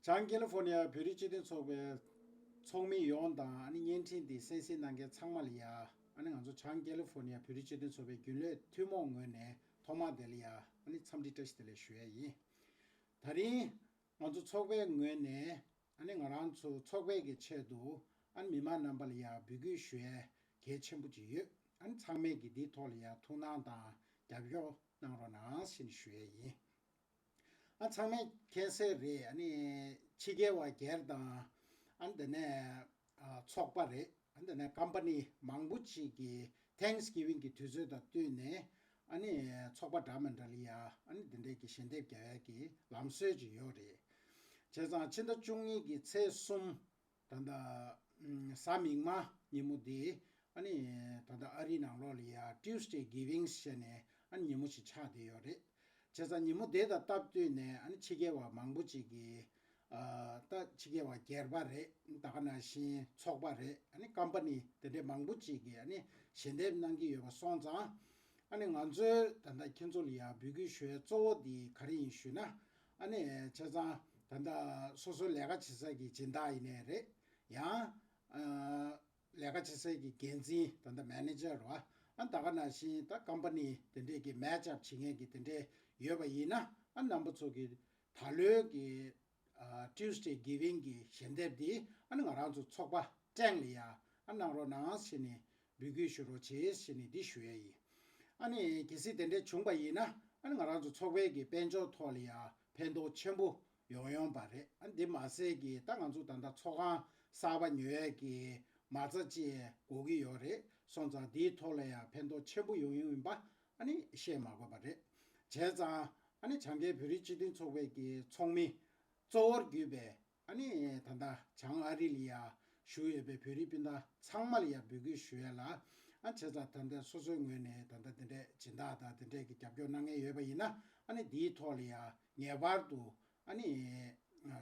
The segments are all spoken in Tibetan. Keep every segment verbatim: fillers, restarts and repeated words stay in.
བྱང་ཀེ་ལི་ཧྥོར་ནི་ཡ་བོད་རིགས་སྤྱི་མཐུན་ཚོགས་པའི་ཚོགས་མི་ཡོངས་དང་ཨ་ནི་བརྙན་འཕྲིན་འདི་གསན་གཟིགས་གནང་མཁན་ཚང་མ་ལ་ཡ་ཨ་ནི་ང་ཚོ་བྱང་ཀེ་ལི་ཧྥོར་ནི་ཡ་བོད་རིགས་སྤྱི་མཐུན་ཚོགས་པའི་རྒྱུན་ལས་ཐུན་མོང་ངོས་ནས་ཐོག་མར་དེ་ལ་ཡ་ཨ་ནི་འཚམས་འདྲི་བཀྲ་ཤིས་བདེ་ལེགས་ཞུ་ཡ་ཡིན། ད་རིང་ང་ཚོ་ཚོགས་པའི་ངོས་ནས་ཨ་ནི་ང་རང་ཚོ་ཚོགས་པའི་གི་ཆེད་དུ་ཨ་ནི་མི་མང་རྣམ་པ་ལ་ཡ་འབོད་སྐུལ་ཞུ་ཡ་གལ་ཆེན་པོ་ཅིག་ཡོད། ཨ་ནི་ཚང་མས་གི་འདིའི་ཐོག་ལ་ཡ་ཐུགས་སྣང་དང་རྒྱབ་སྐྱོར་གནང་རོགས་གནང་ཞེས་ཞུ་ཡ་ཡིན། ཨ་ཚང་མས་མཁྱེན་གསལ་རེད། ཨ་ནི་ཕྱི་རྒྱལ་བ་སྒེར་དང་ཨ་ནི་དེ་ནས་ཨ་ཚོགས་པ་རེད། ཨ་ནི་དེ་ནས་ཀམ་པ་ནི་མང་པོ་ཅིག་གིས་Thanksgiving་གི་དུས་ཚོད་དང་བསྟུན་ནས་ཨ་ནི་ཚོགས་པ་འདྲ་མི་འདྲ་ལ་ཡ་ཨ་ནི་དེ་འདྲས་ཀྱི་ཞལ་འདེབས་རྒྱག་ཡ་གི་ལམ་སྲོལ་ཅིག་ཡོད་རེད། བྱས་ཙང་ཕྱི་ཟླ་བཅུ་གཉིས་ཀྱི་ཚེས་གསུམ། ད་ལྟ་ཨམ་གཟའ་མིག་དམར་ཉིན་མོ་འདི་ཨ་ནི་ད་ལྟ་ཨ་རིའི་ནང་ལོགས་ལ་ཡ་Tuesday Givings ཞེས་ནས་ཨ་ནི་ཉིན་མོ་ཞིག་ཆགས་བསྡད་ཡོད་རེད། བྱས་ཙང་ཉིན་མོ་དེ་དང་སྟབས་བསྟུན་ནས་ཨ་ནི་ཕྱི་རྒྱལ་བ་མང་པོ་ཅིག་གིས་ཨ་ད་ཕྱི་རྒྱལ་བ་སྒེར་པ་རེད། ད་ག་ནང་བཞིན་ཚོགས་པ་རེད། ཨ་ནི་ཀམ་པ་ནི་དེ་འདྲའི་མང་པོ་ཅིག་གིས་ཨ་ནི་ཞལ་འདེབས་གནང་གི་ཡོད་པ་སོང་ཙང་། ཨ་ནི་ང་ཚོའི་ད་ལྟ་ཁྱེད་ཚོ་ལ་ཡ་འབོད་སྐུལ་ཞུ་ཡའི་གཙོ་བོ་འདི་ག་རེ་ཡིན་ཞུས་ན། ཨ་ནི་བྱས་ཙང་ད་ལྟ་སོ་སོའི་ལས་ཀ་བྱེད་ས་གི་སྦྱིན་བདག་ཡིན་ནའི་རེད། ཡང་ཨ་ལས་ཀ་བྱེད་ས་གི་འགན་འཛིན་ད་ལྟ་མེ་ནེ་ཇར་རོ། ཨ་ད་ག་ནང་བཞིན་ད་ཀམ་པ་ནི་དེ་འདྲས་ཀྱི་མེ་ཅབ་བྱེད་མཁན་གྱི་དེ་འདྲས་ཡོད་པ་ཡིན་ན། ཨ་རྣམ་པ་ཚོ་གི་ད་ལོའི་གི་ཨ་Tuesday Giving གི་ཞལ་འདེབས་འདི་ཨ་ནི་ང་རང་ཚོ་ཚོགས་པ་སྟེང་ལ་ཡ་ཨ་གནང་རོགས་གནང་ཞེས་ནས་འབོད་སྐུལ་ཞུ་རོགས་བྱེད་ཞེས་ནས་འདི་ཞུ་ཡ་ཡིན། ཨ་ནི་གལ་སྲིད་དེ་འདྲས་བྱུང་པ་ཡིན་ན། ཨ་ནི་ང་རང་ཚོ་ཚོགས་པའི་གི་དཔལ་འབྱོར་ཐོག་ལ་ཡ་ཕན་ཐོགས་ཆེན་པོ་ཡོང་ཡོང་པ་རེད། ཨ་འདི་མ་ཟད་ཀྱི་ད་ང་ཚོ་ད་ལྟ་ཚོགས་ཁང་གསར་པ་ཉོ་ཡས་ཀྱི་མ་རྩ་ཅིག་དགོས་ཀྱི་ཡོད་རེད། སོང་ཙང་འདིའི་ཐོག་ལ་ཡང་ཕན་ཐོགས་ཆེན་པོ་ཡོང་ཡོང་ཡིན་པ་ཨ་ནི་བཤད་མ་དགོས་པ་རེད། བྱས་ཙང་ཨ་ནི་བྱང་ཁའི་བོད་རིགས་སྤྱི་མཐུན་ཚོགས་པའི་གི་ཚོགས་མི་གཙོ་བོར་གྱུར་པའི་ཨ་ནི་ད་ལྟ་བྱང་ཨ་རི་ལ་ཡ་བཞུགས་ཡོད་པའི་བོད་རིགས་སྤུན་ཟླ་ཚང་མ་ལ་ཡ་འབོད་སྐུལ་ཞུ་ཡ་ལ། ཨ་བྱས་ཙང་ད་ལྟ་སོ་སོའི་ངོས་ནས་ད་ལྟ་དེ་འདྲས་སྦྱིན་བདག་དང་དེ་འདྲས་ཀྱི་རྒྱབ་སྐྱོར་གནང་མཁན་ཡོད་པ་ཡིན་ན། ཨ་ནི་འདིའི་ཐོག་ལ་ཡ་ངེས་པར་དུ་ཨ་ནི་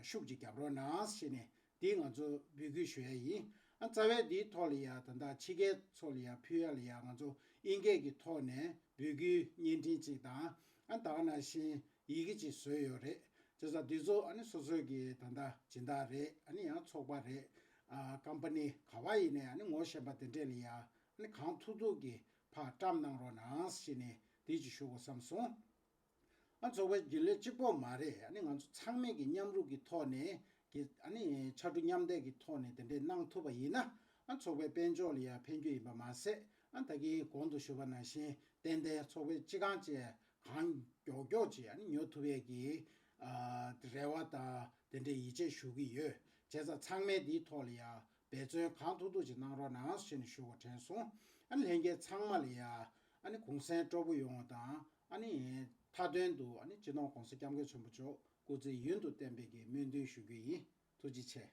ཤུགས་ཀྱིས་རྒྱབ་རོགས་གནང་ཞེས་ནས་འདི་ང་ཚོ་འབོད་སྐུལ་ཞུ་ཡ་ཡིན། ཨ་རྩ་བའི་འདིའི་ཐོག་ལ་ཡ་ད་ལྟ་ཕྱི་རྒྱལ་ཚོ་ལ་ཡ་ཕུལ་ཡ་ལ་ཡ་ང་ཚོ་ཨིན་སྐད་ཀྱི་ཐོག་ནས་འབོད་སྐུལ་བརྙན་འཕྲིན་གཅིག་དང་། ཨ་ད་ག་ནང་བཞིན་ཡི་གེ་གཅིག་བཟོས་ཡོད་རེད། བྱས་ཙང་འདི་ཚོ་ཨ་ནི་སོ་སོའི་གི་ད་ལྟ་སྦྱིན་བདག་རེད། ཨ་ནི་ཡང་ཚོགས་པ་རེད། ཨ་ཀམ་པ་ནི་ག་བ་ཡིན་ནའི་ཨ་ནི་ངོ་ཤེས་པ་དེ་འདྲས་ལ་ཡ་ཨ་ནི་གང་ཐུབ་ཐུབ་ཀྱིས་ཕར་བཀྲམ་གནང་རོགས་གནང་ཞེས་ནས་འདི་གཅིག་ཞུ་དགོས་བསམ་སོང་། ཨ་ཚོགས་པའི་རྒྱུན་ལས་གཅིག་པོ་མ་རེད། ཨ་ནི་ང་ཚོ་ཚང་མས་ཀྱི་མཉམ་རུབ་ཀྱི་ཐོག་ནས་ཀྱི་ཨ་ནི་ཕྱར་གྲུ་མཉམ་འདེགས་ཀྱི་ཐོག་ནས་དེ་འདྲས་གནང་ཐུབ་པ་ཡིན་ན། ཨ་ཚོགས་པའི་དཔལ་འབྱོར་ལ་ཡང་ཕན་རྒྱུ་ཡིན་པ་མ་ཟད། ཨ་ད་གིན་གོང་དུ་ཞུས་པ་ནང་བཞིན་ཏན་ཏན་ཚོགས་པའི་སྤྱི་ཁང་བཅས་གང་མགྱོགས་མགྱོགས་ཅིག་ཨ་ནི་ཉོ་ཐུབ་ཡས་ཀྱི་ཨ་རེ་བ་དང་དེ་འདྲའི་ཡིད་ཆེས་ཞུ་གི་ཡོད། བྱས་ཙང་ཚང་མས་འདིའི་ཐོག་ལ་ཡང་འབད་བརྩོན་གང་ཐུབ་ཐུབ་ཅིག་གནང་རོགས་གནང་ཞེས་ནས་ཞུ་དགོས་དྲན་སོང་། ཨ་ནི་ལྷན་རྒྱས་ཚང་མ་ལ་ཡང་ཨ་ནི་གུང་སེང་སྤྲོ་པོ་ཡོང་བ་དང་། ཨ་ནི་མཐའ་དོན་དུ་ཨ་ནི་སྤྱི་ནོར་༸གོང་ས་༸སྐྱབས་མགོན་ཆེན་པོ་མཆོག་སྐུ་ཚེ་ཡུན་དུ་བརྟན་པའི་གི་སྨོན་འདུན་ཞུ་རྒྱུ་ཡིན། ཐུགས་རྗེ་ཆེ།